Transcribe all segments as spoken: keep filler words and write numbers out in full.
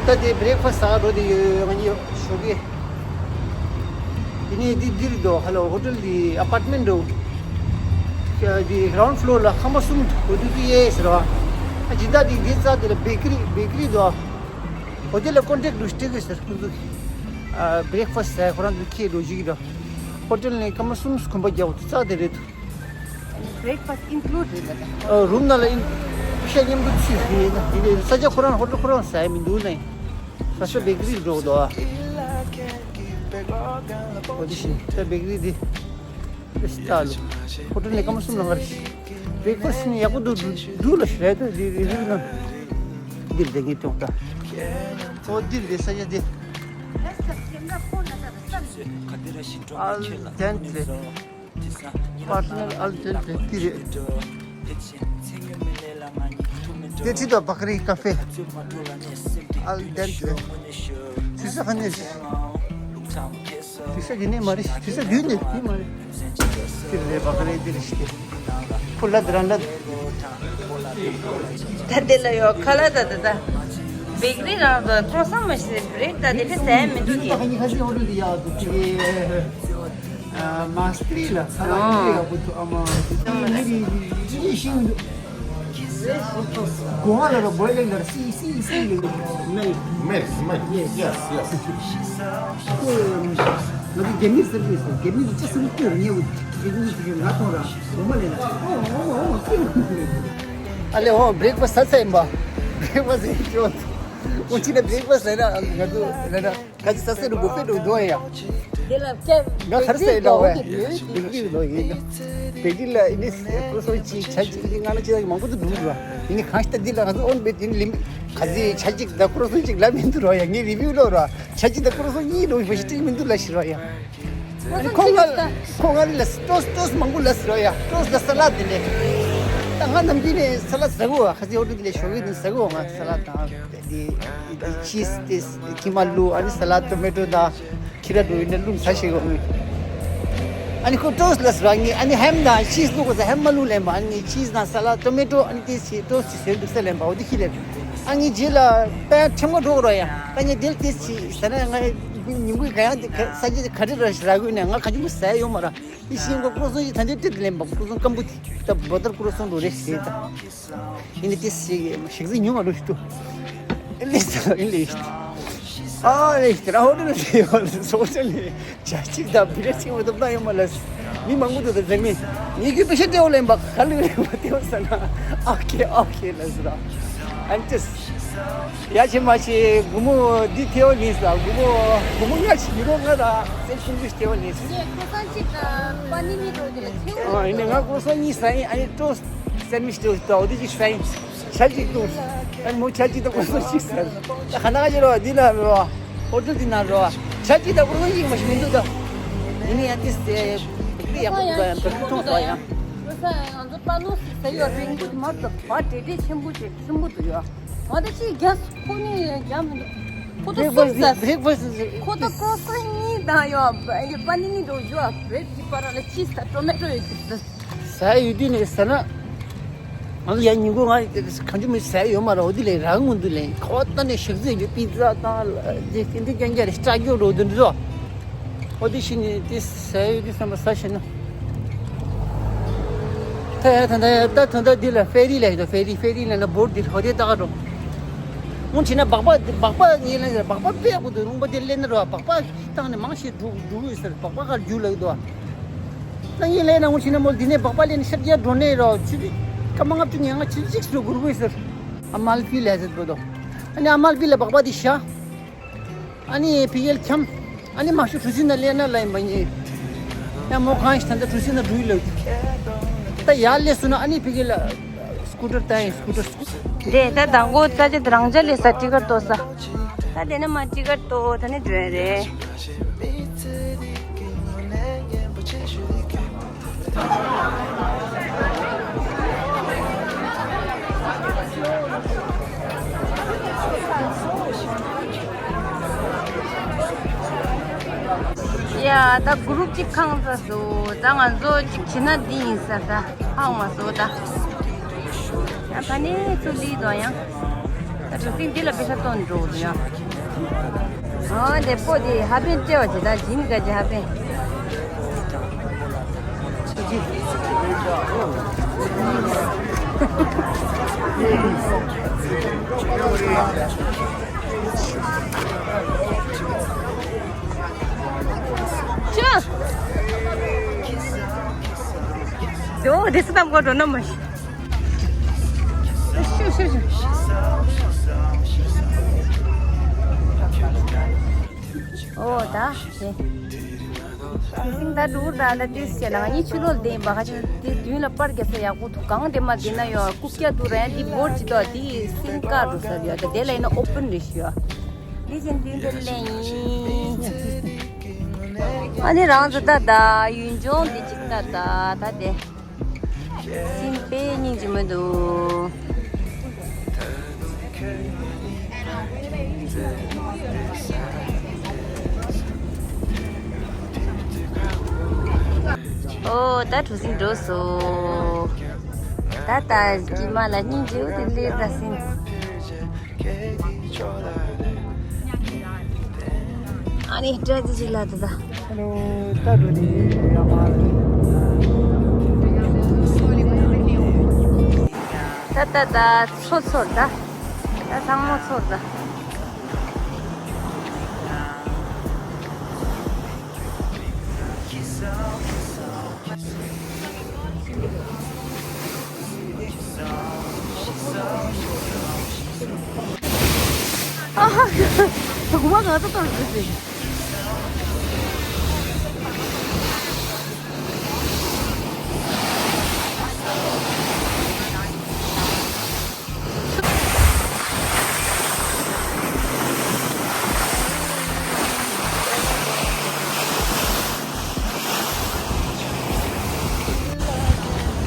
ད་དེ་བྷི་རེག་ཕ་སི་ཊི་ཟ་ག་འགྲོ་དེ་ཡོད། ང་གཉིས་ཞོགས་ཀས། དེ་ནས་འདི་འདིར་འདུག་ཧ་ལོ་ཧོ་ཊེལ་འདི་ཨ་པར་ཊི་མེན་ཊི་འདུག་དེ་གྷི་རའུན་ཌི་ཕི་ལོར་ལ་ཁང་པ་གསུམ་འདུག་འོ་དེ་དུ་ཡེ་ཟེར་བ། ཨ་ཇི་ད་དེ་འདི་རྩ་དེ་ལ་བེ་ཀ་རི་བེ་ཀ་རི་འདུག་ཨ་ཧོ་ཊེལ་ལ་ཀོན་ཊེག་ཊི་འདུག་སྤྲད་གི་ཟེར། ཁོང་ཚོ་ཨ་བྷི་རེག་ཕ་སི་ཊི་ཟ་ཁོ་རང་ཚོ་ཁྱེད་འགྲོ་བཞིན་གི་འདུག་ཧོ་ཊེལ་ནས་ཁང་པ་གསུམ་གོམ་པ་རྒྱག་འོ་དེ་རྩ་དེ་རེད་འདུག Breakfast include རེད་ལ། ཨ་རུམ་ནང་ལ་ཨིན་ཤ་མཉམ་དུ་ཚུད་ཟིན་ཡིན་ན་དེ་ནས་ས་ཆ་ཁོ་རང་ཧོ་ཊེལ་ཁོ་རང་ཟ་ཡ་མི་འདུག་ནས་ས་ཆ་བེ་ཀ་རི་འགྲོ་འདུག་ཨ། འོ་དེ་བཞིན་ད་བེ་ཀ་རི་དེ་རེ་སི་ཏཱ་ལུ་ཧོ་ཊེལ་ནས་སྐར་མ་གསུམ་ལ་ང་རེ་བེག་ཕ་སི་ཊི་ནི་ཡག་པོ་འདུག་འདུག་ལ་ཞེས་ད་དེ་རེ་རེ་ན་འདིར་དེ་ངས་སྐྱོང་ད། འོ་འདིར་དེ་ས་ཆ་དེ། Al dente. Partner al dente དེ་རེད། དེ་ཚིག་དོ་བྷག་རི་ཀ་ཧྥེ། Al dente དེ་ས་ཧ་ནི་རེད། དེ་ས་དེ་ནས་མ་རེད། དེ་ས་དུས་ནས་དེ་མ་རེད། དེ་ལས་བྷག་རི་དེ་རེད་ཤི། ཁོ་ལ་དེ་རང་ལ། ད་དེ་ལ་ཡོད་ཁ་ལ་ད་ད་ད། བེག་རི་རང་ད་ཀྲོ་སང་མ་ཤེས་བེག་རི་ད་དེ་ལས་ཟ་ཡ་མི་འདུག་གི། ཨ། མ་སྟི་ལ་ས་ལ་ཡི་ཡག་པོ་འདུག་ཨ་མ། མི་རི་ཡི་ཤིང་འདུག་གོ་ཧ་ལ་ར་བོ་ལེ་ལ་སི་སི་སི་ལེ། མེ། མེ། མེ། ཡེ་སི་ཡེ་སི། ང་ཚོ་རྒྱ་མིར་ཟེར་གྱི་ཡོད། རྒྱ་མིར་ཅི་ཟེར་གྱི་ཡོད། ངས་རྒྱ་མིར་ཟེར་གྱི་ང་མཐོང་ར་འོ་མ་ལེ་ལ་ཨོ་ཨོ་ཨོ་ཨོ། ཨ་ལེ་ཧོ་བྷེག་ཕ་སི་ཊི་ཟ་ས་ཡིན་པ། བྷེག་ཕ་སི་ཊི་ཡིན་ཅོ། ཨོ་ཅི་ན་བྷེག་ཕ་སི་ཊི་ཟ་ན་ང་ཚོ་ལ་ན། ག་ཅི་ས་སེ་རུ་བུ་ཕེ་རུ་འགྲོ་ཡ། དེ་ལ་སྐྱེ། ང་ཁར་སེ་འགྲོ་བས། བེ་ཀི་རི་འགྲོ་ཡིན། བེ་ཀི་རི་ལ་ཨི་ནི་ཀོ་སོ་ཅི་ཆ་ཅི་ཨི་ནི་ང་ལ་ཅི་ལ་མང་པོ་འདུག་འགྲོ་བ། ཨི་ནི་གང་ཤ་འདི་ལ་ང་ཚོ་ཨོན་བེ་ཏིན་ལིམ་ག་ཟི་ཆ་ཅིག་ད་ཀོ་སོ་ཅིག་ལ་མི་འདུག་རོ་ཡ། ངས་རི་བིའུ་ལོ་རོ་ཆ་ཅིག་ད་ཀོ་སོ་གཉིས་འགྲོ་བ་ཤི་ཏིག་མི་འདུག་ལ་ཤི་རོ་ཡ། ཁོ་ང་ཁོ་ང་ལ་ལ་ཏོས་ཏོས་མང་པོ་ལ་ཤི་རོ་ཡ། ཏོས་ལ་ས་ལ་དེ་ལས་ད་ང་ནམ་རྒྱུན་ནས་ས་ལ་ཟ་གོ་བ། ཁ་སི་ཧོ་ཏེལ་དེ་ལས་ཞོགས་ཀས་དེ་ཟ་གོ་བ། ང་ས་ལ་དང་། དེ་ཅིས་དེ་ཁྱི་མ་བླུགས། ཨ་ནི་ས་ལ་ཊོ་མེ་ཊོ་དང་ཁྱི་ར་འགྲོ་ཡིན་ན་བླུགས་ཟ་ཤེས་གོ་མི། ཨ་ནི་ཁོ་ཏོས་ལ་ཟ་ངེ། ཨ་ནི་ཧེམ་དང་ཅིས་བླུགས་གོ་ས། ཧེམ་མ་བླུགས་ལེན་པ། ཨ་ནི་ཅིས་དང་ས་ལ་ཊོ་མེ་ཊོ་ཨ་ནི་དེ་ཅིས་ཏོས་ཅིས་ཟེར་འདུག་ས་ལེན་པ། འོ་དེ་ཁྱི་ལེན། ཨ་ནི་རྗེས་ལ་པན་ཁྲེམ་གོ་འགྲོ་གོ་རོ་ཡ། ཨ་ནི་དེ་དེ་ཅིས་ཟ་ན་ང་ཉིན་གུང་ག་ཡང་དེ་ས་ཆ་དེ་ག་རེ་ར་ཞིག་ར་གོ་ནས་ང་ག་ཅི་མོ་ཟ་ཡ་ཡོད་མ་ར། དེ་བཞིན་ཁོ་ཀོ་སོང་ཅིག་ད་འདི་ཏིག་ལེན་པ། ཀོ་སོང་སྐམ་པོ་དེ་ད་བོ་ཏར་ཀོ་སོང་འགྲོ་རེད་ཟེར་ད། ཡིན་ནི་དེ་ཞིག་ཞིག་ཟིག་ཉུང་མ་འགྲོ་ཞིག་ཏུ། ཨེ་ལེ་ས་ཨེ་ལེ། ཨ་ལེ་ཏི་ར་ཧོ་ཏེལ་ལ་ཡོད་ལ་སོ་ཅ་ལེ། ཇ་གཅིག་དང་བི་ར་གཅིག་མ་གཏོགས་ད་ཡོད་མ་ལ། མི་མང་པོ་འདུག་ད་ཟེར་མི། ངེད་ཀྱི་པེ་ཤ་ཏེའོ་ལེན་པ་ག་ལེ་རེད་པ་ཏེའོ་ཟེར་ན། ཨ་ཁེ་ཨ་ཁེ་ལ་ཟེར་ར། ཨན་ཏེ། ཡ་ཆེ་མ་ཆེ་སྒོར་མོ་འདི་ཐེ་བ་ལེན་ས། སྒོར་མོ་སྒོར་མོ་ལྔ་ཞིག་ཡུ་རོ་ལྔ་དང་སེ་ཤིང་ལུས་ཐེ་བ་ལེན་ས། ངས་ཁོ་སང་ཅིག་པ་ནི་མི་འགྲོ་དེ་ལ་ཐེ་བ། ཨ་ཡིན་ནའི་ང་ཁོ་སང་གཉིས་ཟ་ཡིན། ཨ་ནི་ཀྲོ་སེན་ཝིཆ་དེ་འོ་དེ་ཅིག་ཟ་ཡིན། ཇ་ཅིག་འཐུང་། ཨ་ནི་མོ་ཇ་ཅིག་དང་ཀྲོ་སོན་ཅིག་ཟ། ད་ཁ་ན་ཁ་ཅིག་རོ་འདི་ན་རོ། ཧོ་ཏེལ་འདི་ན་རོ། ཇ་ཅིག་དང་ཀྲོ་སོན་ཅིག་མ་ཞིག་མི་འདུག་ད། ཡིན་ནའི་ཡང་དེ་སེ་བེག་རི་ཡག་པོ་འདུག་ཡང་བེག་རི་མཐོང་ཐོག་ཡང་། ཁོ་སང་ང་ཚོ་པ་ནོ་སི་ཟ་ཡོད་རིང་པོ་དེ་མ་གཏོགས་བ་དྲེ་དྲེ་ཆེན་པོ་ཅིག་ཆེན་པོ་འདུག་ཡོད། ང་ད་ཅིག་རྒྱ་ཁོ་ནི་རྒྱ་མི་འདུག་ཁོ་ད་སུབ་ཟ། བྷེག་ཕ་སི་ཁོ་ད་ཀྲོ་སོན་གཉིས་དང་ཡོད་པ་ནི་ནི་འགྲོ་ཡོད། བེད་ཀྱི་པ་ར་ལ་ཅིས་ད་ཊོ་མེ་ཊོ་ཡོད་ཀྱི་ཟ། ཟ་ཡ་ཡོད་དུས་ནས་ཟ་ན། ང་ཚོ་ཡང་ཉིན་གུང་ང་གང་བྱུང་མི་ཟ་ཡ་ཡོད་མ་རེད། འོ་དེ་ལས་རང་མི་འདུག་ལས་ཁོ་ད་ནས་ཞག་རྩིས་ཀྱི་པི་ཛ་དང་ལ་ཇེ་ཀི་འདི་རྐྱང་རྐྱང་རེད། སྐྲག་རྒྱུ་རོ་དུ་འདྲི་རོ། འོ་དེ་ཤི་ནས་དེ་ཟ་ཡོད་དུས་བསམ་པ་ཟ་ཤེས་ན། ད་ད་ད་ད་ད་འདི་ལ་ཕེ་རི་ལ་ཡོད། ཕེ་རི་ཕེ་རི་ལ་ན་བོར་འདིར་ཧོ་དེ་ལྟ་ག་འགྲོ། སྔོན་ཆེ་ན་སྦག་སྦག་སྦག་སྦག་ཡིན་ལ་སྦག་སྦག་དཔེ་ཡག་པོ་འདུག་རླུང་པ་དེ་ལེན་ན་རོ་སྦག་སྦག་བཏང་ནས་མང་ཞིག་འགྲོ་འགྲོ་གི་ཡོད་ཟེར། སྦག་སྦག་གར་རྒྱུག་ལ་ཡོད་དོ། ད་ཡིན་ལས་ན་སྔོན་ཆེ་ན་མོ་འདི་ནས་སྦག་སྦག་ལེན་ཤར་རྒྱག་འགྲོ་ནས་རོ་ཆུ་སྐར་མ་ལྔ་བཅུ་ཉེར་ལྔ་ཆུ་གཅིག་སུ་འགུར་དགོས་ཟེར། ཨ་མལ་པི་ལ་ཟེར་དགོས་དོ། ཨ་ནི་ཨ་མལ་པི་ལ་སྦག་སྦག་དེ་བཞག་ཨ་ནི་ཕི་གེལ་འཁྱམ། ཨ་ནི་མ་ཤུ་གྲུ་སི་ན་ལེ་ན་ལ་ཡིན་པ་ཉེ། ཡ་མོ་གང་ཞིག་ད་ལྟ་གྲུ་སི་ན་འགྲུལ་ལ། ད་ཡར་ལས་སུ་ན་ཨ་ནི་ཕི་གེལ་ལ་སྐུ་ཊར་ད་ཡིན་སྐུ་ཊར་སྐུ། དེ་ད་དང་གོ་ད་ཅི་རང་ཅག་ལས་ས་ཊི་ཀར་ཏོ་ས། ད་དེ་ན་མ་ཊི་ཀར་ཏོ་ད་ནི་འགྲོ་ཡ་རེད། ཡ་ད་གུ་རུབ་ཅིག་ཁེངས་ཚར་སོང་། ད་ང་ཚོ་ཅིག་བྱེད་ན་འདི་ཡིན་ས་ད་ཧ་གོ་མ་སོང་ད། ཡ་ཕ་ནས་ཚུར་ལི་དོ་ཡང་ད་ གྲུ་གཟིངས་འདི་ལ་པེ་ས་བཏོན་འགྲོ་འདུག་ཡ། ཨ་འདི་པོ་འདི་ཧ་པན་སྤྲད་པ་ཇི་ལྟར་ཇི་ནི་ག་ཇི་ཧ་པན། ཅོ། དེ་སུ་དམ་གོ་འགྲོ་ན་མ་ཤི། ཤུ་ཤུ་ཤུ། ཨོ་ད་དེ། སིང་ད་འགྲོ་ད་ད་དེ་སེ་ལ་ངའི་ཆུ་ལོག་ལྡན་པ་ཁ་ཆུ་དེ་མདུན་ལ་པར་རྒྱག་ས་ཡག་པོ་འདུག་གང་དེ་མ་བདེ་ན་ཡོད་རྐུབ་བཀྱག་འདུག་ར་ཡང་དེ་བོར་ཅི་ཏོ་དེ་སིང་ཀ་འགྲོ་ས་ཡོད་ད་དེ་ལ་ཡིན་ན་ཨོ་པན་རེ་ཞུ་ཡོད། དེ་བཞིན་དེ་འདི་ལེན་ཡིན། ཨ་ནི་རང་ཚོ་ད་ད་ཡུལ་ལྗོངས་འདི་ཅིག་ད་ད་ད་དེ། སིན་པའི་སྙིང་རྗེ་མོ་འདུག་ཨོ་ད་གྲུ་གཟིངས་འགྲོ་སོང་། ད་ད་སྐྱིད་མ་ལ་སྙིང་རྗེ་བོ་དེ་སླེབས་ད་སིན། ཨ་ནི་སྐྲ་ཙི་ཅིག་ལ་དེ་ད། ཧེ་ལོ། ད་འགྲོ་དེ་ཡིན་ཡ་མ་རེད། ད་ད་ད་ཚོ་ཚོར་ད། ད་ཚང་མ་ཚོར་ད། ཨ་ཧ། ད་གོ་མ་ག་ཚོད་གཏོར་དགོས་ཟེར།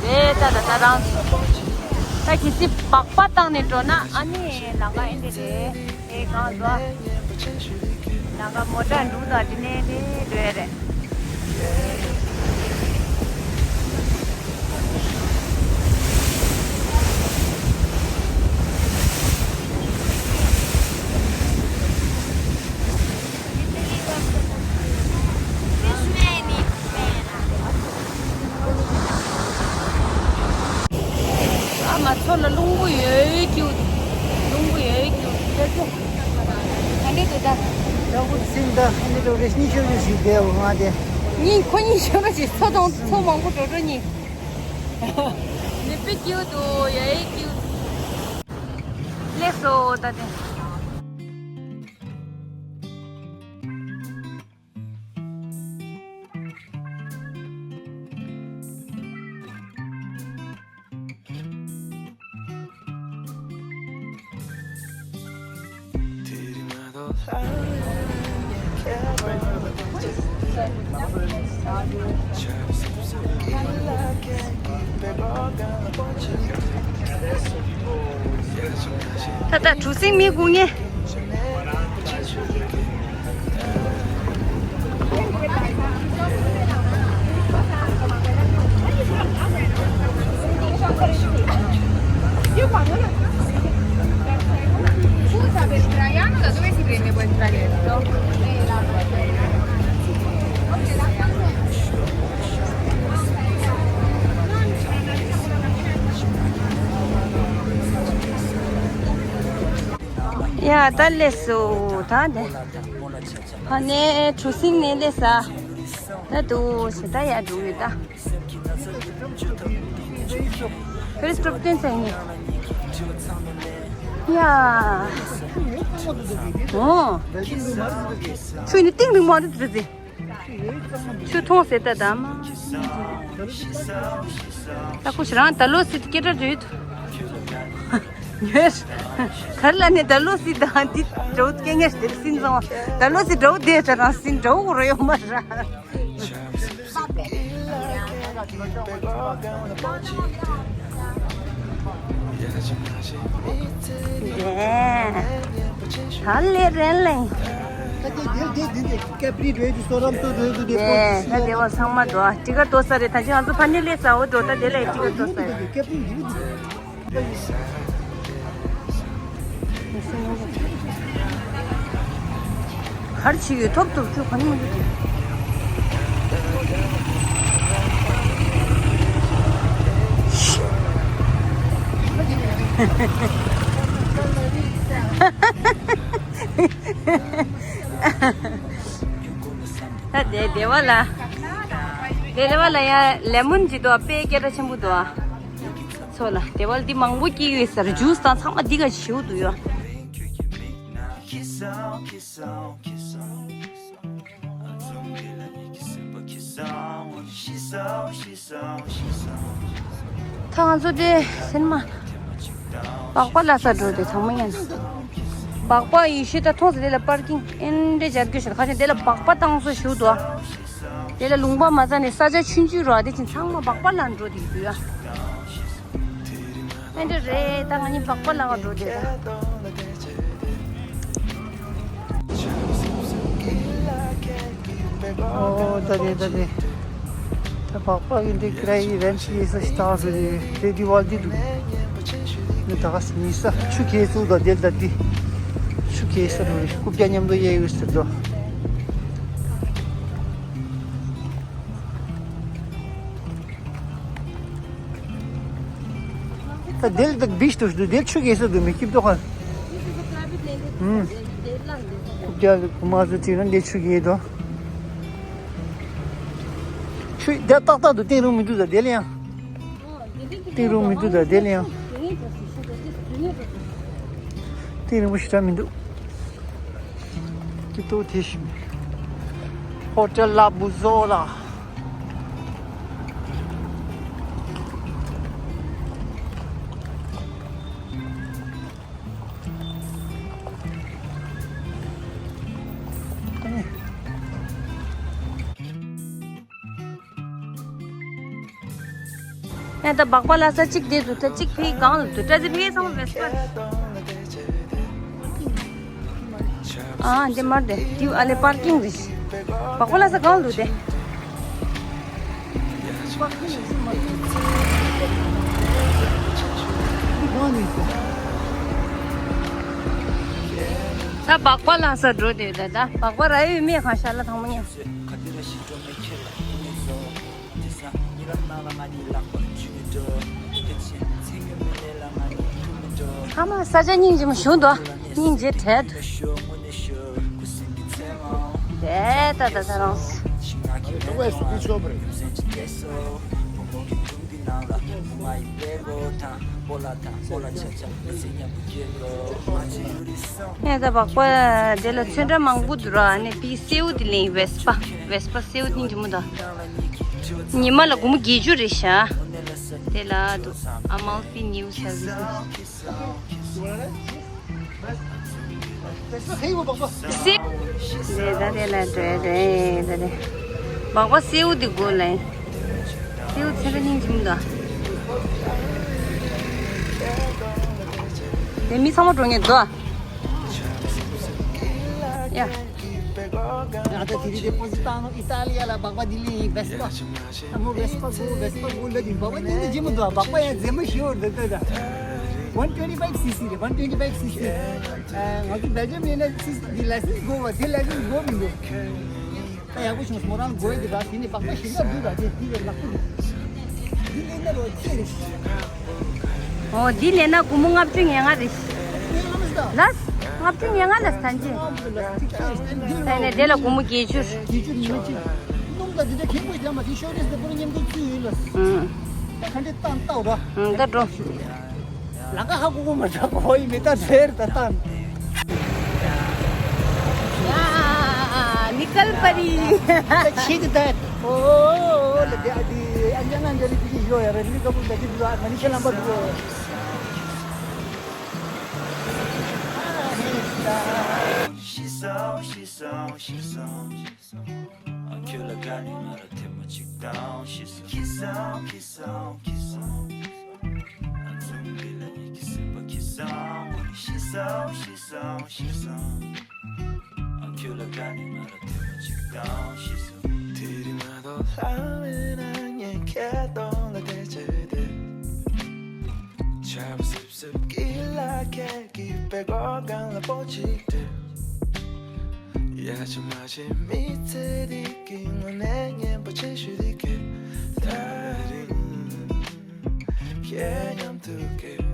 རེད་ད་ད་ད་རང་། ད་གལ་སྲིད་སྦག་སྦག་བཏང་ནས་འགྲོ་ན་ཨ་ནི་ལམ་ཁ་ཨེ་འདྲ་རེད། ཨེ་གང་འགྲོ། ལམ་ཁ་མོ་ཊ་འགྲོ་དང་དེ་ནས་དེ་འགྲོ་ཡ་རེད། ཨ་མ་ཚོ་ལ་རླུང་བུ་ཡོད་རྒྱུ། རླུང་བུ་ཡོད་རྒྱུ་ཡོད་རྒྱུ། ཨ་འདྲེ་དུ་ད། ལ་བུ་སིང་ད་ཨ་འདྲེ་དུ་རེ་གཉིས་ཤོད་རྒྱུ་ཞིག་དེ་འོ་ང་དེ། གཉིས་ཁོ་གཉིས་ཤོད་ར་ཞིག་ཚོ་དང་ཚོ་མང་པོ་འགྲོ་འགྲོ་གཉིས། ནི་པི་ཀྱུ་དུ་ཡོད་རྒྱུ། ལེགས་སོ་ད་དེ། ད་ལྟ་གྲུ་གཟིངས་མི་སྒུག་ངེ། ཡ་ད་ལེ་སོ་ད་འདི། ཧ་ནེ་གྲུ་གཟིངས་ནས་ལེ་ས། ད་དུ་ཞེ་ད་ཡ་འགྲོ་ཡོད་ད། ཕེ་རི་སི་ཊོབ་བསྟན་ཚེ་ནི། ཡ། ཨོ། ཆུ་ནི་གཏིང་རིང་མོ་འདི་འདྲ་ཟེ། ཆུ་མཐོང་ཟེར་ད་དམ། ད་ཁོ་ཞེ་རང་ད་ལོ་སི་སྐད་གྲགས་ཡོད། ཡོད། གར་ལ་ནི་ད་ལོ་སི་དང་འདི་འགྲོ་སྐད་ངེས་དེར་སིན་བཟང་། ད་ལོ་སི་འགྲོ་དེ་ད་རང་སིན་འགྲོ་རེ་ཡོད་མ་ར། ད་ལེ་རན་ལེ། ད་དེ་དེ་དེ་དེ་དེ་ཀེ་པི་རི་འགྲོ་ཡི་དུ་སོ་རམ་ཏོ་འགྲོ་ཡི་དུ་དེ་པོ་ད་དེ་བ་ཚང་མ་འགྲོ་ཨ་ཏི་ཀ་ཏོ་ས་རེད། ད་ཅི་ང་ཚོ་ཕ་ནི་ལེ་ས་འོ་འགྲོ་ད་དེ་ལ་ཏི་ཀ་ཏོ་ས་རེད། ཀེ་པི་རི་འགྲོ་ཡི་དུ། གར་ཆི་ཡོད་ཐོབ་ཐོབ་ཆུ་ག་ནི་མི་འདུག་ད་དེ་དེ་བ་ལ། དེ་དེ་བ་ལ་ཡ་ལེ་མོན་ཅིག་འདུག་དཔེ་སྐད་གྲགས་ཆེན་པོ་འདུག་ཚོ་ལ་དེ་བ་ལ་འདི་མང་པོ་སྐྱེས་ཡོད་ཟེར། ཇུས་དང་ཚང་མ་འདི་ག་ཞིའུ་འདུག་ཡོ། ད་ང་ཚོ་དེ་སིནམ་སྦག་སྦག་ལ་ས་འགྲོ་དེ་ཚང་མ་ཡིན། སྦག་སྦག་ཡེ་ཤེས་ད་མཐོང་ཟེར། དེ་ལ་པར་ཀིང་ཨེ་འདྲ་སྦྱར་རྒྱུ་ཞིག་ཁ་ཤས་དེ་ལ་སྦག་སྦག་བཏང་སོ་ཞུ་དོ། དེ་ལ་ལུང་པ་མ་ཟ་ནས་ས་ཆ་ཆུང་ཆུང་རོ་དེ་ཅིན་ཚང་མ་སྦག་སྦག་ལ་འགྲོ་དེ་འདུག་ཡ། ཨེ་འདྲ་རེད། ད་ང་གཉིས་སྦག་སྦག་ལ་ག་འགྲོ་དེ་ད། ཨོ་ད་དེ་ད་དེ། ད་སྦག་སྦག་ཡིན་དེ་ཀི་རའི་རེན་ཊི་ཡེ་ས་ཞིག་བཏང་སོང་རེད། དེ་དེ་བ་འདི་འདུག་ནི་ད་ག་ཉི་ས་ཆུ་ཁེལ་ཚུགས་དང་དེ་ལ་ད་དེ་ཆུ་ཁེལ་ས་རུ་རེད། རྐུབ་བཀྱག་མཉམ་དུ་གཡས་ཡོད་ཟེར་དོ། ད་དེ་ལ་ད་བིཆ་དུ་འདུག་དེ་ཆུ་ཁེལ་ས་འདུག་མི་སྐྱིད་དོ་ཁ། ཨུམ། རྐུབ་བཀྱག་གི་མ་ཟེར་དེ་རང་དེ་ཆུ་ཁེལ་དོ། ཆུ་དེ་ཏག་ཏག་ཏུ་བཏིང་རུང་མི་འདུག་ད་དེ་ལ་ཡང་། བཏིང་རུང་མི་འདུག་ད་དེ་ལ་ཡང་། བཏིང་རུང་ཞེ་དྲག་མི་འདུག་སྐྱིད་ཏོ་དེ་ཞིག་ཧོ་ཊེལ་ལ་བུ་བཟོ་ལ། ཡ་ད་སྦག་སྦག་ལ་ས་གཅིག་དེ་འདུག་ད་གཅིག་ཕའི་སྒང་ལ་འདུག་ད་དེ་ཕའི་ཚང་མ་བེས་པ། ཨ་འདི་མར་དེ་དེའུ་ཨ་ལེ་པར་ཀིང་རེད། སྦག་སྦག་ལ་ས་སྒང་ལ་འདུག་དེ། ད་སྦག་སྦག་ལ་ས་འགྲོ་དེ་ད་ད་སྦག་སྦག་ར་ཡོད་མེད་གང་ཤར་ལ་ཐང་མ་ཉན། ཨ་མ་ས་ཆ་སྙིང་རྗེ་མོ་བྱུང་འདུག་སྙིང་རྗེ་དྲན་འདུག་དེ་ད་ད་ད་རང་། ངས་ད་སྦག་སྦག་དེ་ལ་ཚོན་ཁྲ་མང་པོ་འདུག་ར། ཨ་ནི་དེའི་སེའུ་དེ་ལེན། བེས་པ་བེས་པ་སེའུ་སྙིང་རྗེ་མོ་ད། ཉི་མ་ལ་སྒོར་མོ་བརྒྱད་ཅུ་རེད་ཤག་དེ་ལ་འདུག་ཨ་མལ་ཕི་ནིའུ་སར་བི་སི། སེ། རེད་ད་དེ་ལ་འགྲོ་རེད་ད་དེ། སྦག་སྦག་སེའུ་དེ་དགོས་ལེ། སེའུ་ཚེ་རིང་སྙིང་རྗེ་མོ་ད། དེ་མི་ཚང་མ་འགྲོ་ངེས་འདུག་ཡ། ང་ཚོ་དེ་རིང་དེ་པོ་ཟི་བཏང་ནོ་ཨི་ཏཱ་ལི་ཡ་ལ་སྦག་སྦག་འདི་ལེན་ཡིན། བེས་པ། ཨ་མོ་བེས་པ་དགོས་བེས་པ་དགོས་ལབ་ཀྱིན། སྦག་སྦག་སྙིང་རྗེ་མོ་འདུག་སྦག་སྦག་ཡང་མཛེས་མོ་ཞེ་པོ་འདུག་ལྟོས་དང་། One twenty five cc རེད། One twenty five cc། ང་ཚོ་བེལ་ཇམ་ཡིན་ན་སི་སི་འདི་ལའི་སེན་སི་དགོས་པ། དེ་ལའི་སེན་སི་དགོས་མི་འདུག་ད་ཡག་པོ་བྱུང་། མོ་རང་དགོས་ཡ་འདི་ར། དེ་ནི་སྦག་སྦག་ཞིམ་པོ་འདུག་ར། དེ་དེ་ལས་ལག་པོ་འདུག་འདི་ལེན་ན་རོ་ཁྱེད་རེད། ཨོ་འདི་ལེན་ན་སྒོར་མོ་ལྔ་བཅུ་ང་ལྔ་རེད། ལགས། ལྔ་བཅུ་ང་ལྔ་ལ་ཐན་ཅི། ད་ནས་དེ་ལ་སྒོར་མོ་བརྒྱད་ཅུ། བརྒྱད་ཅུ་ཉི་མ་གཅིག་སྣུམ་དང་དེ་འདྲ་གང་པོ་ཞིག་ལ་མ་ཐིག་ཤོག་རེས་དེ་པོ་མཉམ་དུ་བཙུགས་ཡོད་ལ། ཨང་། ད་ག་འདྲས་བཏང་ལྟ་བ། ཨང་ད་འགྲོ། ལང་ཀ་ཧ་གོ་གོ་མ་ཐག་གོ་ཡི་མེ་ཏ་ཟེར་ད་ཏང་། ཡ། ནི་ཀལ་པ་རི། ད་ཆི་དེ་ད། ཨོ་ཨོ་ཨོ་ལ་དེ་ཨ་དེ་ཨ་ཉ་ང་འདི་རི་དེ་ཡོ་ཡ་ར་ནི་ཀ་པུ་ད་དེ་དུ་ཨ་མ་ནི་ཤ་ལམ་པ་དུ། ཁྱོད་ལ་དགའ་ནས་ང་ལ་ཐེངས་མ་གཅིག་དང་ཤེས་སོང་། ཁྱི་སང་ཁྱི་སང་ཁྱི་སང་། ཨ་ཙུམ་བི་ལ་ཉི་ཁྱི་སེམས་པ་ཁྱི་སང་། ཤེས་སོང་ཤེས་སོང་ཤེས་སོང་། ཨ་ཁྱོད་ལ་དགའ་ནས་ང་ལ་ཐེངས་མ་གཅིག་དང་ཤེས་སོང་། དེ་རིང་ང་དང་ལྷ་མེད་ན་ངས་ཁྱེད་གདོང་ལ་བལྟས་བྱས་བསྡད། ཆར་པ་སིབ་སིབ་ཀྱི་ལ་ཁད་ཀྱི་ པའི་སྒོ་གང་ལ་པོ་ཅིག་སྟེར། ཡ་ཆི་མ་ཆི་མི་ཚེ་འདི་གི་ངོ་ནས་སྙན་པ་ཆེ་ཤོས་འདི་གས་ད་རིང་ཁྱེད་མཉམ་དུ་གས།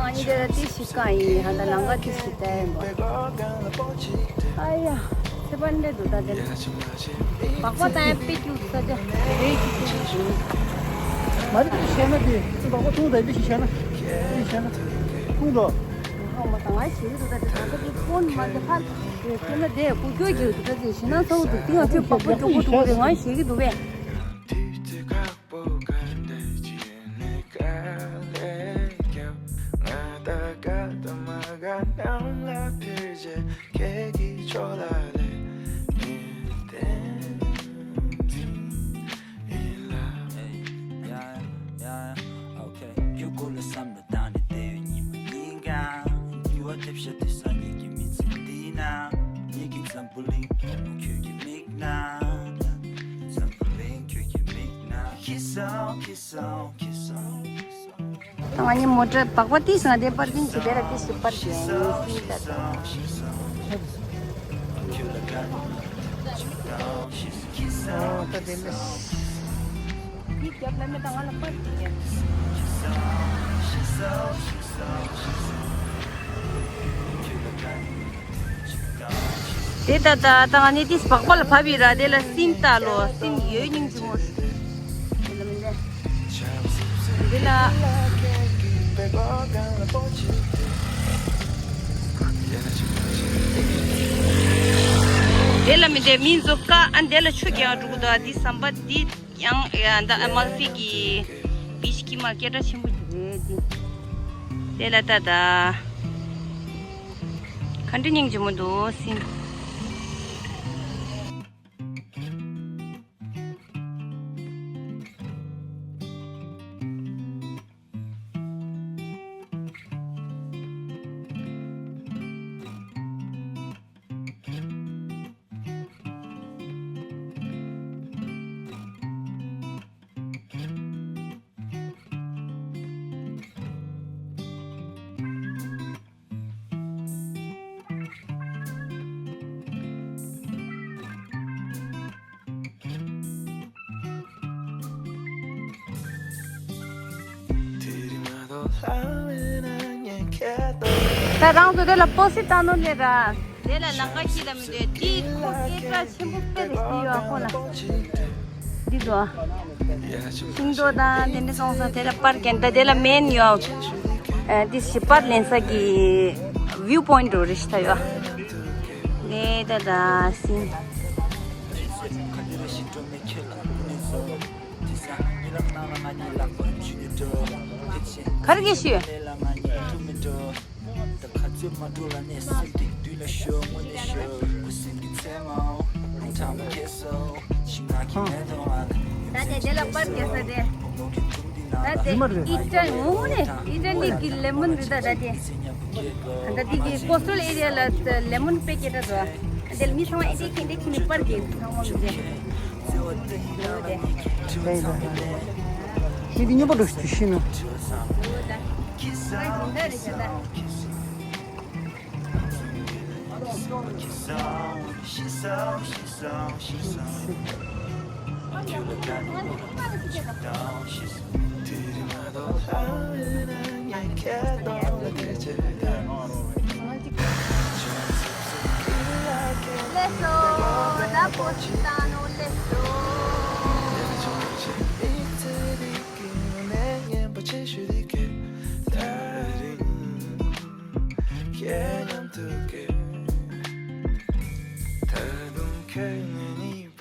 ང་གཉིས་དེ་ལ་ཏི་ཞིག་གང་ཡིན། ཧ་ད་ལང་ཀ་ཏི་ཞིག་ད་ཡིན་པ། ཨ་ཡ། ཚེ་པན་འདྲེ་འདུག་ད་དེ་ལ། སྦག་སྦག་བཏང་ཡ་དཔེ་སྐྱིད་ས་ཆ་རེད་ཅིག་ཅིག་ཞུ། མ་རེད་ཞེ་ན་དེ་ཚེ་སྦག་སྦག་འཐུང་ད་འདི་ཞིག་བྱས་ན། འདི་ཞིག་བྱས་ན་འཐུང་འགྲོ། ཧ་མ་ད་ང་ཞེ་གི་འདུག་ད་དེ་ད་ཚ་དེ་ཀོན་མ་དེ་ཧ་དེ་ཁྱོད་ན་དེ་ཀུ་ཀྱོ་ཅིག་འདུག་ད་དེ་ཞེ་ན་ཚ་བོ་འདུག་ཏི་ང་ཁྱོད་སྦག་སྦག་མགྱོགས་པོ་འཐུང་དགོས་རེད་ང་ཞེ་གི་འདུག་བས། ད་ང་གཉིས་མོ་ཊ་སྦག་སྦག་ཏི་ཞིག་ང་དེ་པར་ཀིང་བྱེད་དེ་ལ་ཏི་ཞིག་པར་ཀིང་ཡིན་ད་ད། ཨོ་ད་དེ་ལ། འདི་རྒྱབ་ལ་མེད་ད་ང་ལ་པར་ཀིང་ཡིན། དེ་ད་ད་ད་ང་ནི་དེ་སྦག་སྦག་ལ་བབས་ཡིན་ར། དེ་ལ་སིམ་ལྟ་ལོ་སིམ་ཡོད་སྙིང་རྗེ་མོ། དེ་ལ་མི་འདྲ། དེ་ལ། དེ་ལ་མི་འདྲ་མིན་ཚོ་ཀ་ཨ་དེ་ལ་ཆུ་རྒྱག་འགྲོ་གི་འདུག་འདི་ཟམ་པ་འདི་ཡང་ཡང་ད་ཨ་མལ་ཕི་གི་བི་ཤི་ཀི་མ་སྐད་གྲགས་ཆེན་པོ་ཞིག་རེད་འདི། དེ་ལ་ད་ད། ག་འདྲ་སྙིང་རྗེ་མོ་འདུག་སིམ། ད་རང་ཚོ་དེ་ལ་པོ་སི་ཏ་ནོ་ལེ་ར། དེ་ལ་ལང་ཀ་ཁྱི་ལ་མི་འདོད་དེ་ཁོ་སྐད་གྲགས་ཆེན་པོ་དཔེ་རེད་ཟེར་ཡོད་ཁོ་ལ། འདི་འདུག་ཨ། ཤིང་ཏོག་དང་དེ་འདྲ་སོང་ཙང་དེ་ལ་པར་གན་ད་དེ་ལ་མེན་ཡོད། ཨ་དེ་ཞིག་པར་ལེན་ས་གི་བིའུ་པོའིན་ཊི་རེ་ཞིག་ད་ཡོད། ལེ་ད་ད་སིན། ག་རེ་གི་ཞུ། ད་དེ་དེ་ལ་པར་རྒྱག་ས་དེ། ད་དེ་ཨི་ཊ་ལི་ངོ་མ་ནས་ཨི་ཊ་ལི་གི་ལེ་མོན་རེད་ད་ད་དེ། ད་དེ་གི་ཀོ་སི་ཊལ་ཨེ་རི་ཡ་ལ་ལེ་མོན་དཔེ་སྐྱེ་དྲགས་འདུག་དེ་ལ་མི་ཚང་མ་ཨེ་འདྲས་ཁེ་འདྲས་ཁེ་ནས་པར་རྒྱག་ཚང་མ་མི་རྒྱག་ཤི་དེ་ཉོ་པ་འགྲོ་ཤི་ཤི་ནོ།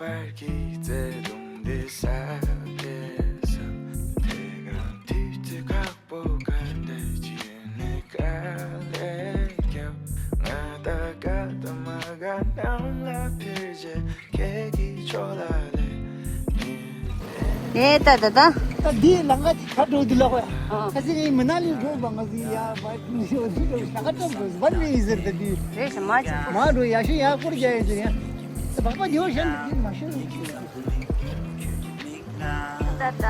བར་གྱི་བརྩེ་དུང་འདི་ས་སྐྱེས་སམ། དེ་གང་དུས་ཚོད་ཁག་པོ་ག་འདྲ་ཅིག་ནས་དཀའ་ལས་རྒྱབ། ང་ད་དཀའ་ད་མ་དཀའ་ནང་ལ་ཕེབས་རྗེས་ཁྱེད་ཀྱི་ཕྱོགས་ལ་སླེབས། ཨེ་ད་ད་ད། ད་འདི་ལམ་ཁ་ཅིག་ག་འགྲོ་འདི་ལ་ཧོ་ཡ། ཨ། ཁ་སང་ངས་མི་ན་ལི་འགྲོ་བ་ང་ཚོའི་ཡ་བ་འདི་འགྲོ་ལམ་ཁ་སྐྲོམ་འགྲོ་བ་མི་ཡིན་ཟེར་ད་འདི། རེད་ཤ་མ་ཅིག་མ་འགྲོ་ཡ་ཤོད་ཡ་སྐོར་རྒྱག་ཡ་ཟེར་ཡ། ད་བག་པ་རྒྱག་ཤ་འདི་མ་ཤོད། ད་ད།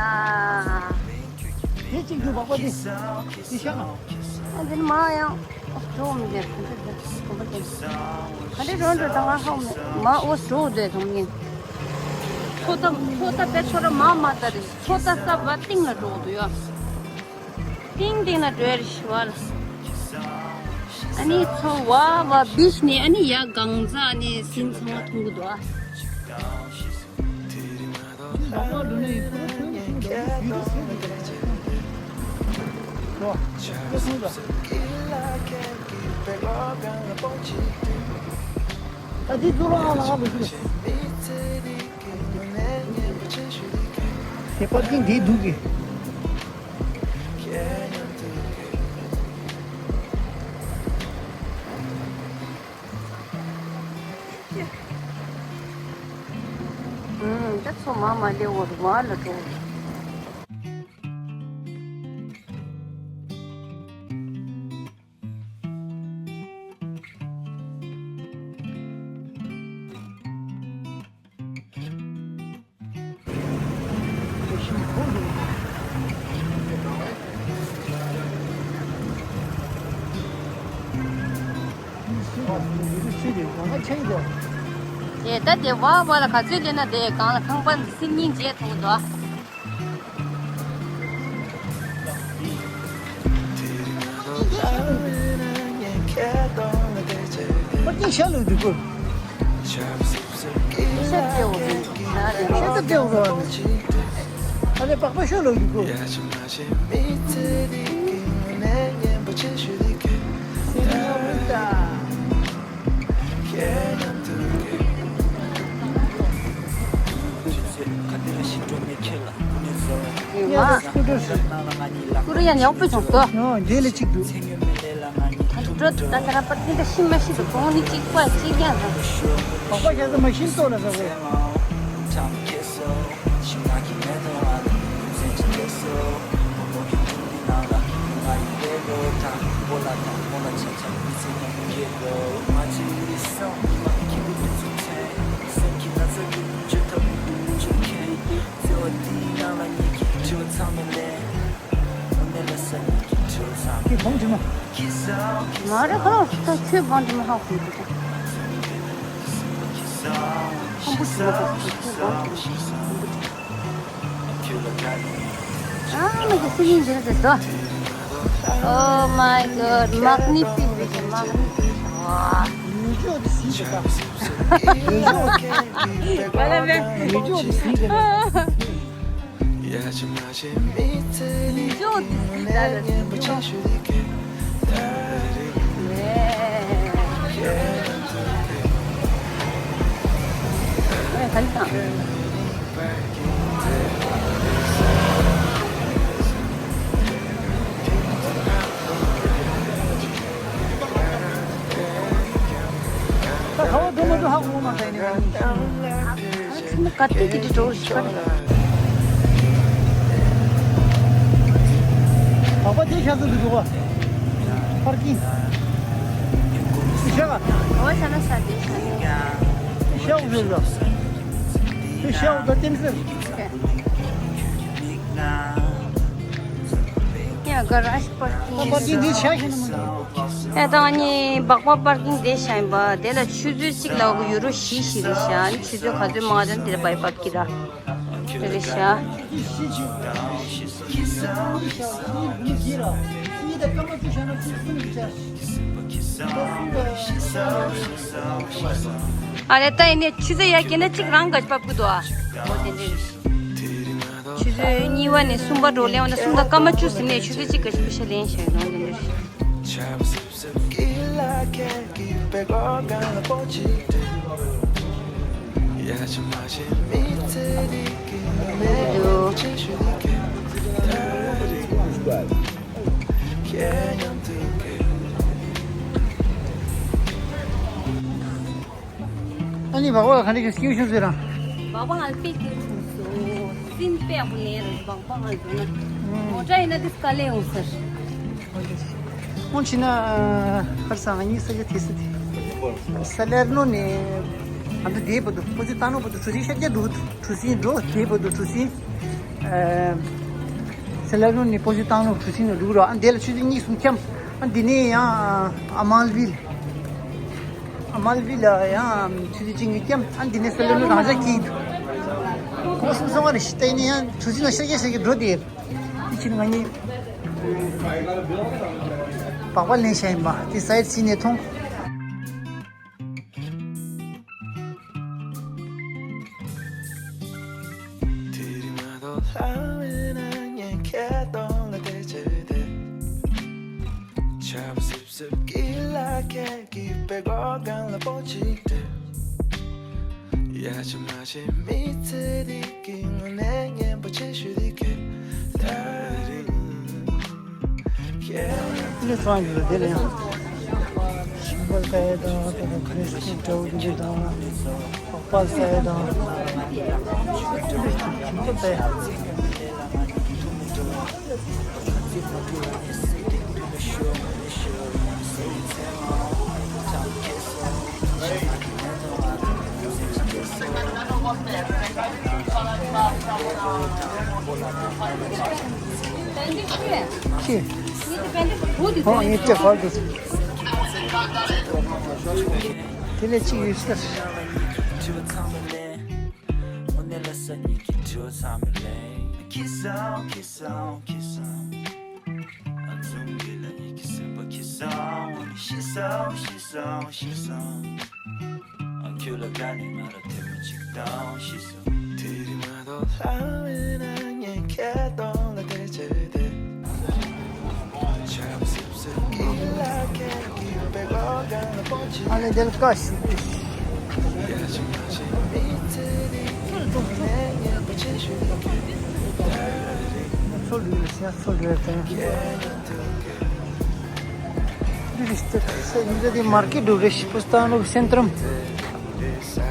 དེ་གཅིག་ཏུ་བག་པ་དེ་དེ་ཤ་ང་། ཨ་འདི་ནི་མ་ཡང་འགྲོ་མི་འདུག་ག་འདྲ་གོམ་པ་དེ། ག་འདྲ་འགྲོ་འགྲོ་ད་ང་ཧ་མ་འོ་འགྲོ་འདོད་དང་ཉིན། ཚོ་ད་ཚོ་ད་པད་ཚོ་ད་མ་མ་ད་རེད། ཚོ་ད་ས་བ་ཏིང་ལ་འགྲོ་འདུག་ཡ། ཏིང་ཏིང་ལ་འགྲོ་ཡ་རེད་ཤི་བ་ལ། ཨ་ནི་ཚོ་བ་བ་བིཤ་ནི་ཨ་ནི་ཡ་གང་ཚ་ཨ་ནི་སིན་ཚང་མ་མཐོང་གི་འདུག་ཨ། ད་འདི་ཚུར་ལ་ལ་ལ་ཞུ། དེ་པར་ཀིང་འདི་འདུག་གི། ཨུམ། ད་ཚོ་མ་མ་ལེ་འོ་རུ་མ་ལ་འགྲོ། དེ་ད་དེ་བ་བ་ལ་ག་ཚོད་སླེབས་ན་དེ་གང་ལ་ཁང་པ་འདི་སིལ་སྙིང་རྗེ་མཐོང་དོ། པར་ཀིང་ཤར་ལ་འདུག་གོ། ཤར་ལ་འདུག་གོ། ཤར་ལ་འདུག་གོ། ཨ་ལེ་པགས་པ་ཤོར་ལ་འདུག་གོ། ཀུ་རུ་ཡ་ཉོག་པོ་བྱུང་སོ། ཡང་འདི་ལ་གཅིག་འདུག་ད་འགྲོ་ད་ད་ར་པར་ཏི་ད་ཤི་མ་ཤི་འདུག་གོང་ནི་གཅིག་པ་གཅིག་རྐྱང་རེད། པགས་པ་བཞག་ས་མ་ཤི་ལྟོ་ལ་ཟ་གོ། ཁྱེད་བང་དྲི་མ། མ་རེད་ཁོ་རང་ད་ཁྱོད་བང་དྲི་མ་ཧ་གོ་འདུག་ཁམ་བུ་དྲི་མ་ཧ་གོ་ཁྱོད་བང་དྲི་མ། ཨ་མ་གི་སུ་ཡིན་འདིར་ཟེར་དོ། Oh my God, magnificent, magnificent. ཝ། ཡུལ་ལྗོངས་དེ་ཟིན་ཟེར་ད། ཡུལ་ལྗོངས། ཝ་ལ་མེ། ཡུལ་ལྗོངས་དེ་ཟིན་ཟེར་ད། ད་ཁ་བ་དུ་མ་དུ་ཧ་གོ་མ་ཐལ་ནི། ཁ་ཏི་ཏི་ཏི་འགྲོ་ཤི་ཁ། བག་པ་དེ་ཤ་ཚ་དུ་འགྲོ་བ། པར་ཀིང་། ཤ་ག་ཨོ་ཤ་ན་ཤ་དེ་ཤ་ནི། ཤ་འུ་ཟེར་ལ། ཤ་འུ་ད་ཏིམ་ཟེར། ཡ་ག་ར་ཤ་པར་ཀིང་། པར་ཀིང་དེ་ཤ་ཤ་ན་མ་འགྲོ། ཨེ་ད་ནི་སྦག་སྦག་པར་ཀིང་དེ་ཤ་ཡིན་པ། དེ་ལ་ཆུ་ཚོད་གཅིག་ལ་གི་ཡུ་རོ་བཞི་བཞི་རེད་ཤག་ཨ་ནི་ཆུ་ཚོད་ག་ཚོད་མང་དོན་དེར་བའི་བབ་ཀྱི་ར། དེ་རེད་ཤག་ཨ་ལེ་ད་ཡིན་ནས་ཆུ་ཚོད་ཡར་བརྒྱད་ན་གཅིག་རང་ག་བབ་ཀྱི་འདུག་ཨ། འོ་དེ་འདྲ་རེད་ཤག་ཆུ་ཚོད་གཉིས་པ་ནས་གསུམ་པ་འགྲོ་ལེན་བ་ན་གསུམ་དང་སྐར་མ་བཅུ་ཟིན་ནས་ཆུ་ཚོད་གཅིག་ག་ཤ་ལེན་ཤག་ཡོང་དེ་འདྲ་རེད་ཤག་ཨ་ནི་སྦག་སྦག་ག་འདྲ་ཞིག་སྐྱེའུ་ཤུགས་ཟེར་ར། སྦག་སྦག་ང་ལ་དཔེ་སྐྱེའུ་ཤུགས་སོ། སྲིན་དཔེ་ཡག་པོ་ལེན་རེད་སྦག་སྦག་ང་ལ་འགྲོ་ན། མོ་ཊ་ཡིན་ན་དེ་དཀའ་ལས་ཡོང་ཟེར། སྔོན་ཕྱིན་ན་ཧར་ས་ང་གཉིས་ས་ཆ་དེ་སི་དེ། ས་ལེར་ནོ་ནས་ཨ་འདྲ་དེའི་བར་དུ་པོ་ཙི་ཏང་ནོ་བར་དུ་གྲུ་གཟིངས་ཤར་རྒྱག་འདུག་གྲུ་གཟིངས་འགྲོ་དེའི་བར་དུ་གྲུ་གཟིངས། ཨ། ས་ལེར་ནོ་ནས་པོ་ཙི་ཏང་ནོ་གྲུ་གཟིངས་ནང་འགྲོ་ར། ཨ་འདི་ལ་ཆུ་ཚོད་གཉིས་གསུམ་འཁྱམ། ཨ་འདི་ནས་ཡང་ཨ་མལ་བིལ། ཨ་མལ་བིལ་ལ་ཡང་ཆུ་ཚོད་གཅིག་གཉིས་འཁྱམ། ཨ་འདི་ནས་ས་ལེར་ནོ་རང་འཇགས་སྐྱིད་འདུག་གོང་གསུམ་སོང་བ་རེ་ཞིག་བལྟས་ནས་ཡང་གྲུ་གཟིངས་ནང་ཤར་རྒྱག་ཤར་རྒྱག་འགྲོ་དེ། དེ་ཕྱིན་ང་གཉིས་སྦག་སྦག་ལེན་བྱས་ཡིན་པ་དེ་སའེ་ཊི་སི་ནས་མཐོང་། དེ་རིང་ང་དང་ལྷ་བའི་ན་ངས་ཁྱེད་གདོང་ལ་བལྟས་བྱས་ཏེ། ཆར་པ་སིབ་སིབ་ཀྱི་ལ་ཁད་ཀྱི་པད་གོ་གང་ལ་པོ་ཅིག་སྟེར། ཡ་ཆི་མ་ཆི་མི་ཚེ་འདི་གི་ངོ་ནས་སྙན་པོ་ཆེ་ཞུ་འདི་གས། ད་རིང་ཁྱེད་ལ་ཚང་ཡོད་དེ་ལ་ཡང་ཤིང་པར་ཀ་ཡ་དང་ད་ཁ་རེ་སི་ཀི་ཀྲའུ་ཀི་དང་། པ་ས་ཡ་དང་། ཁྱི། ཁོང་ཡིན་ཏེ་གོ་དུས། དེ་ལས་ཅི་ཡོད་ཟེར། དངོས་གནས་ལ་སང་ཉིན་གྱི་དྲི་བ་ཚང་མ་ལན། ཁྱི་སང་ཁྱི་སང་ཁྱི་སང་། ཨ་ཙུམ་གི་ལ་ཉིན་གྱི་སེམས་པ་ཁྱི་སང་། ཤི་སང་ཤི་སང་ཤི་སང་། ཨ་ཁྱོད་ལ་དགའ་ནས་ང་ལ་ཐེངས་མ་གཅིག་བཏང་ཤི་སོང་། དེ་རིང་མ་གཏོགས་ལྷ་བའི་ན་ངས་ཁྱེད་གདོང་ལ་བལྟས་བྱས་ཏེ། ཨ་ལེ་དེ་ལ་བཀའ་ཞིག་ཚོ་ལུས་ལ་སེ་ཚོ་ལུས་ལ་དེ་ཡང་། འདི་རེད་ཟེར་ཟེར་འདི་འདི་མར་ཀེ་འགྲོ་རེད། པོ་སི་ཏ་ནོ་གི་སེན་ཏྲམ།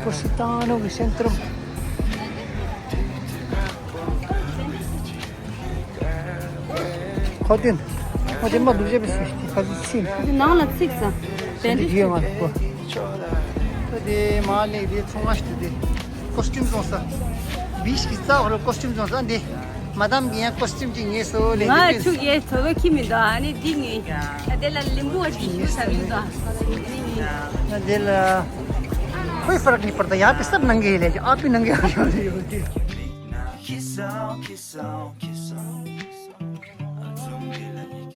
པོ་སི་ཏ་ནོ་གི་སེན་ཏྲམ། ཁོ་ཏིན། ཁོ་ཏིན་མ་འདུག་ཅེས་པའི་སུ་ཞིག་ཁ་ཟི་ཚིམ། འདི་ནང་ལ་ཚིག་ས། བེན་འདི་ཌེ་ཇི་ཡོད་ང་ཁོ། ཁོ་དེ་མ་ལེགས་དེ་ཚོང་བ་ཞིག་དེ། ཀོ་སི་ཊིམ་བཙོང་ས། བི་ཤི་གི་རྩ་བར་ཀོ་སི་ཊིམ་བཙོང་ས་འདི། མ་དམ་གི་ཡང་ཀོ་སི་ཊིམ་ཅིག་ངེས་སོ་ལེ། ང་ཆུ་ཡེ་ཐོ་བེ་ཁྱི་མི་འདུག་ཨ་ནི་འདི་ངེས། ཨ་དེ་ལ་ལིམ་བུ་བ་ཞིག་ཞུ་ས་མི་འདུག་ཨ་ནི་ངེས། ང་དེ་ལ་ཁོའི་ཧྥ་རག་ནི་པར་ད་ཡག་པའི་སབ་ནང་གི་ལས་ཀྱི་ཨ་པི་ནང་གི་ཡག་ཡོད་རེད་ཡོད་དེ།